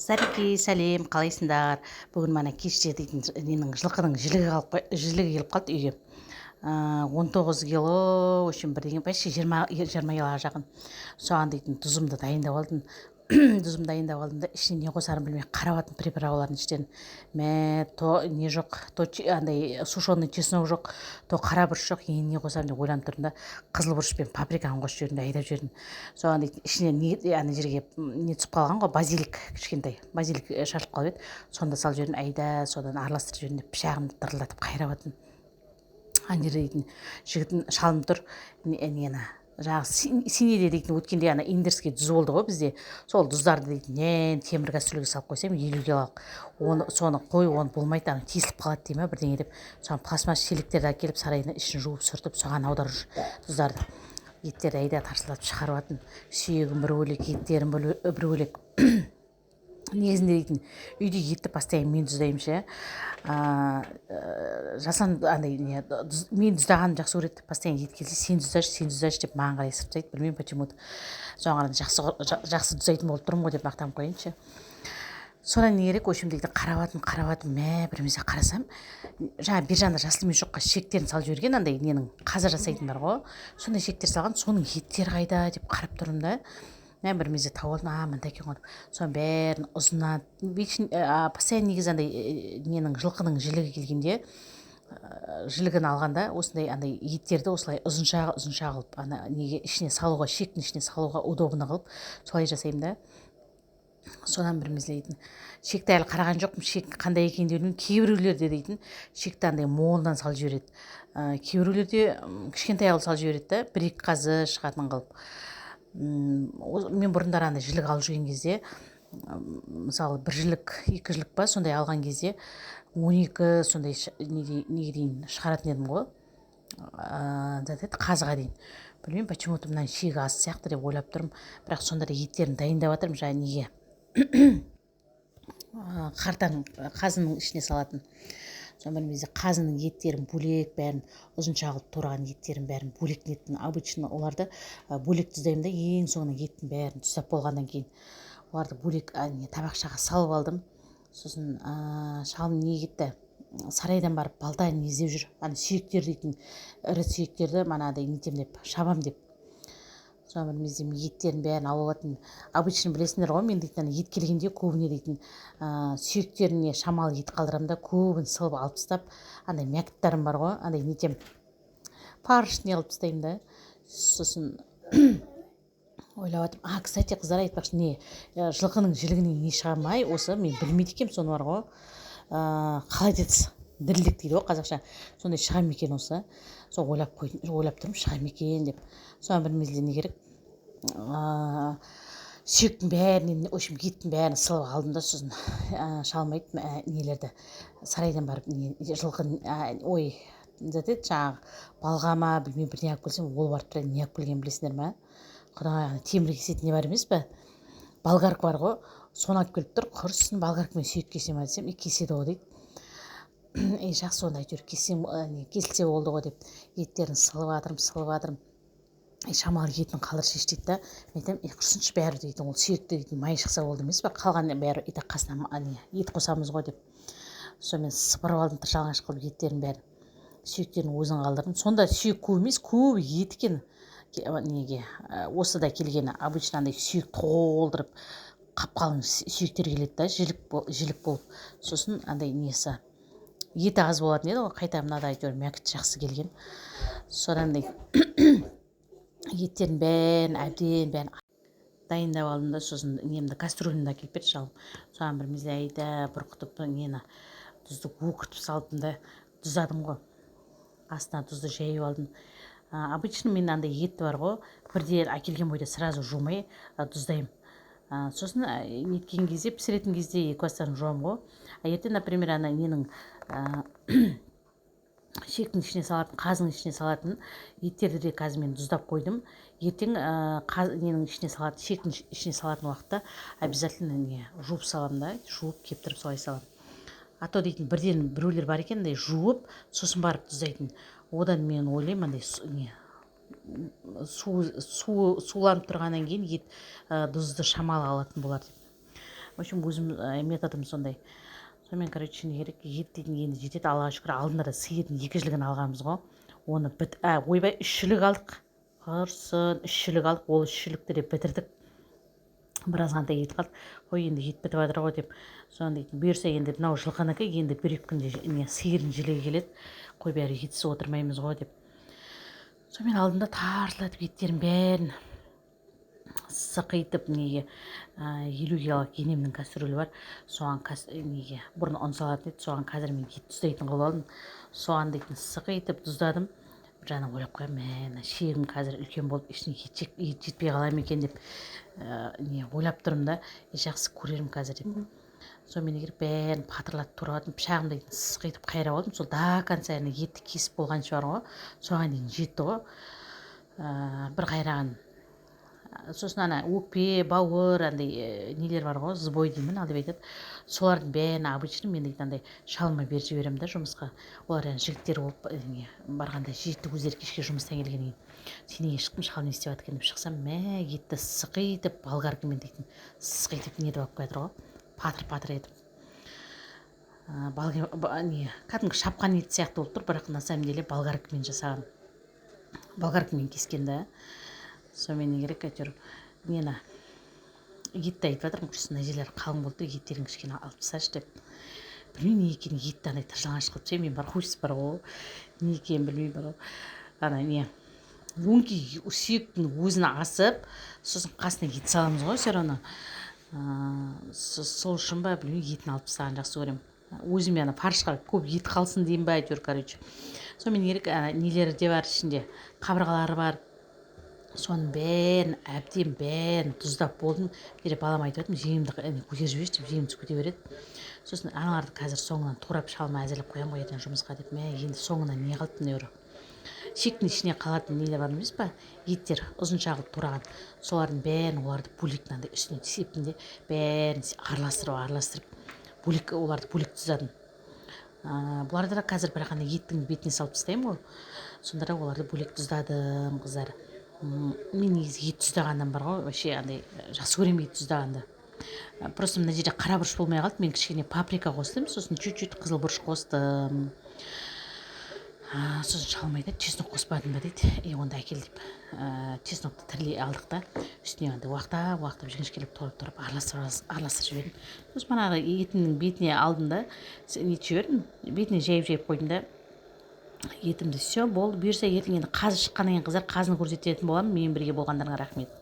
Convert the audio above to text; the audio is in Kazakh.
Сәрке, сәлем, қалайсыңдар? Бүгін мана кеште дейтін ненің, жылқының жілігі қалып, жілігі келіп қалды үйге. 19 кило, в общем, бірдеңе, почти 20 килоға жақын. Соған дейтін тұзымды дайындап алдым. Тұзымды дайындап алдым да, ішіне не қосарымды білмей қарап жатырмын приправалардың іштерін. Мә, то не жоқ, то андай сушеный чеснок жоқ, то қара бұрыш жоқ. Енді не қосамын деп ойланып тұрдым да, қызыл бұрыш пен паприканы қосып жібердім де, айдап жібердім. Соған дейтін ішіне не, ана жерге не түсіп қалған ғой, базилик, кішкентай базилик шашылып қалып еді, соны да салып жібердім. Айда, содан араластырып жібердім деп, пышағымды дырылдатып қайрап жатырмын. Ана жерде дейтін жігітім, шалым тұр. Нені, жаңағы синеде дейтін, өткенде ана индерский тұз болды ғой бізде, сол тұздарды дейтін нен темір кастрюльге салып қойсам, 50 килолық, оны, соны қой, оны болмайды, ана тесіліп қалады дей ма, бірдеңе деп, соны пластмасс шелектерді әкеліп, сарайдың ішін жуып, сүртіп, соған аударып жүр тұздарды. Еттерді айда тарсылдатып шығарып жатырмын. Сүйегін бір бөлек, еттерін бір бөлек. Негізінде дейтін үйде етті постоянно мен тұздаймын ше. Жасан андай не, мен тұздағанымды жақсы көреді. Постоянно ет келсе, «Сен тұздашы, сен тұздашы», — деп маған қарай ысырып тастайды. Білмеймін, почему то соған қарағанда жақсы тұздайтын болып тұрмын ғой деп мақтанып қояйыншы. Содан не керек, в общем, дейтін қарап жатырмын, қарап жатырмын. Мә, бір мезет қарасам, жаңағы бер жағында жасыл мешокқа шектерін салып жіберген, андай ненің, қазы жасайтын бар ғой, сондай шектер салған. Соның еттері қайда деп қарап тұрмын да, мә, бір мезет тауып алдым. А, мында екен ғой деп, соның бәрін ұзыннан вечно, постоянно негізі андай ненің, жылқының жілігі келгенде, жілігін алғанда, осындай андай еттерді осылай ұзынша ұзынша қылып, ана неге, ішіне салуға, шектің ішіне салуға удобно қылып, солай жасаймын да. Содан бір мезет дейтін шекті әлі қараған жоқпын, шек қандай екенін де білмеймін. Кейбіреулерде дейтін шекті андай молынан салып жібереді, кейбіреулерде кішкентай қылып салып жібереді да, бір екі қазы шығатын қылып. Мен бұрындары андай жілік алып жүрген кезде, мысалы, бір жілік, екі жілік па, сондай алған кезде 12 сондай неге дейін шығаратын едім ғой, қазыға дейін. Білмеймін, почему то мынаның шегі аз сияқты деп ойлап тұрмын. Бірақ сонда да еттерін дайындап жатырмын, жаңағы неге, қартаның, қазының ішіне салатын. Соны бір мезет қазының еттерін бөлек, бәрін ұзынша қылып тураған еттерін бәрін бөлек неттім. Обычно оларды бөлек тұздаймын да, ең соңында еттің бәрін тұздап болғаннан кейін оларды бөлек не, табақшаға салып алдым. Сосын шалым не кетті, сарайдан барып балта не іздеп жүр, ана сүйектер дейтін, ірі сүйектерді манағыдай нетемін деп, шабам деп. Соны бір мезет еттерін бәрін алып алатын. Обычно білесіңдер ғой, мен дейтін ана ет келгенде көбіне дейтін сүйектеріне шамалы ет қалдырамын да, көбін сылып алып тастап, андай мякоттарым бар ғой, андай нетем, фарш не қылып тастаймын да. Сосын ойлап жатырмын. А, кстати, қыздар, айтпақшы, не, жылқының жілігінен не шыға ма осы? Мен білмейді екенмін соны бар ғой. Қалай айтады, дірілдек дейді ғой қазақша, сондай шыға ма екен осы? Сол ойлап қойдым, ойлап тұрмын, шыға ма екен деп. Соған бір мезгілде не керек, сүйектің бәрінен, в общем, еттің бәрін сылып алдым да, сосын шалым айтты, нелерді сарайдан барып не, жылқы, ой, еді, жаңағы балға ма, білмеймін, бірдеңе алып келсем, ол барып тұр. Не алып келгенін білесіңдер ма? Құдай, ана темір кесетін не бар емес пе, болгарка бар ғой, соны алып келіп тұр. Құрысын, болгаркамен сүйек кесе ма десем, «Е, кеседі ғой», — дейді. Ей, жақсы онда, әйтеуір кессем, не, кесілсе болды ғой деп, еттерін сылып жатырмын, сылып жатырмын. Ей, шамалы етін қалдыршы дейді да. Мен айтамын: «Ей, құрысыншы, бәрі дейтін ол сүйекті дейтін май шықса болды емес пе, қалған бәрі и так қасына не, ет қосамыз ғой», — деп. Сонымен сыпырып алдым тыр жалаңаш қылып еттерін бәрін, сүйектерін өзін қалдырдым. Сонда сүйек көп емес, көбі ет екен. Неге осы да келгені, обычно андай сүйек толтырып, қап қалың сүйектер келеді да, жілік болып, сосын андай несі, еті аз болатын еді ғой. Қайта мынада әйтеуір мякоть жақсы келген. Содан еттердің бәрін әбден бәрін дайындап алдым да, сосын немді, кастрюлімді әкеліп берді шалым. Соған бір мезет айда бұрқытып, нені, тұзды өкіртіп салдым да, тұздадым ғой, астына тұзды жайып алдым. Обычно мен андай етті бар ғой, бірде әкелген бойда сразу жумай, тұздаймын. Сосын неткен кезде, пісіретін кезде екі бастан жуамын ғой. А ертең, например, ана ненің, шектің ішіне салатын, қазының ішіне салатын еттерді де қазір мен тұздап қойдым. Ертең ненің ішіне салатын, шектің ішіне салатын уақытта обязательно не, жуып саламын да, жуып, кептіріп, солай саламын. А то дейтін бірден біреулер бар екен, андай жуып, сосын барып тұздайтын. Одан мен ойлаймын, андай не, су суланып тұрғаннан кейін ет тұзды шамалы алатын болар деп. В общем, өзім методым сондай. Сонымен, короче, не керек, ет дейтін енді жетеді, Аллаға шүкір. Алдында да сиырдың екі жілігін алғанбыз ғой. Оны біт, а, ойбай, үш жілік алдық, құрсын, үш жілік алдық. Ол үш жілікті де бітірдік, біраз ғана ет қалды. Қой, енді ет бітіп жатыр ғой деп. Соны дейтін, бұйырса, енді мынау жылқынікі, енді 1-2 күнде не, сиырдың жілігі келеді. Қой, бәрі етсіз отырмаймыз ғой деп. Сонымен алдым да, тарсылатып еттерін бәрін сықитып, неге, 50 килолық енемнің кастрюлі бар, соған неге, бұрын ұн салатын еді, соған қазір мен ет тұздайтын қылып алдым. Соған дейтін сықитып тұздадым. Бір жағынан ойлап қоямын: мә, мына шегім қазір үлкен болып, ішіне ет жетпей қала ма екен деп не ойлап тұрмын да. Жақсы көрермін қазір деп. Сонымен не керек, бәрін патырлатып турадым, пышағымды дейтін сықитып қайрап алдым. Сол до конца етті кесіп болғанша бар ғой, соған дейін жетті ғой бір қайраған. Сосын ана өкпе, бауыр, андай нелер бар ғой, сбой деймін ал деп айтады, солардың бәрін обычно мен дейтін андай шалыма беріп жіберемін да жұмысқа. Олар енді жігіттер болып не, барғанда жетті өздері. Кешке жұмыстан келгеннен кейін: «Сен неге шықтың, шал не істеп жатыр екен?» – деп шықсам, мә, етті сықитып болгаркамен дейтін сықитып нетіп алып келе жатыр ғой, патыр патыр етіп. Не, кәдімгі шапқан ет сияқты болып тұр, бірақ на самом деле болгаркамен жасаған, болгаркамен кескен да. Сонымен не керек, әйтеуір нені, етті айтып жатырмын: «Құрсын, мына жерлері қалың болды да, еттерін кішкене алып тасташы», – деп. Білмеймін, не екенін, етті андай тыржалаңаш қылып тастаймын мен. Бар ғой, бар ғой, не екенін білмеймін. Бар ғой, ана не, өңкей сүйектің өзін асып, сосын қасына ет саламыз ғой все равно. Сол үшін ба, білмеймін, етін алып тастағанды жақсы көремін өзіме. Ана фаршқа көп ет қалсын деймін ба, әйтеуір. Короче, сонымен не керек, ана нелері де бар ішінде, қабырғалары бар, соның бәрін әбден бәрін тұздап болдым. Мына балама айтып жатырмын: «Жеңімді көтеріп жіберші», – деп. Жеңімді көтере береді. Сосын аналарды қазір соңынан турап, шалыма әзірлеп қоямын ғой ертең жұмысқа деп. Мә, енді соңынан не қалды? Мына шектің ішіне қалатын нелер бар емес па, еттер, ұзынша қылып тураған, солардың бәрін, оларды бөлек мынандай үстіне септім де, бәрін араластырып араластырып бөлек, оларды бөлек тұздадым. Бұларды да қазір бірақ ана еттің бетіне салып тастаймын ғой, сонда да оларды бөлек тұздадым. Қыздар, мен негізі ет тұздағаннан бар ғой, вообще андай жақсы көремін ет тұздағанды. Просто мына жерде қара бұрыш болмай қалды, мен кішкене паприка қостым, сосын чуть чуть қызыл бұрыш қостым. Сосын шалым айтады: «Чеснок қоспадың ба?» – дейді. «Е, онда әкел», – деп, чеснокты тірілей алдық та, үстіне андай уақтап уақтап жіңішкелеп турап турап араластырып араластырып жібердім. Сосын манағы етімнің бетіне алдым да, нетіп жібердім, бетіне жайып жайып қойдым да етімді. Все, болды. Бұйырса, ертең енді қазы шыққаннан кейін, қыздар, қазыны көрсететін боламын. Менімен бірге болғандарыңа рахмет.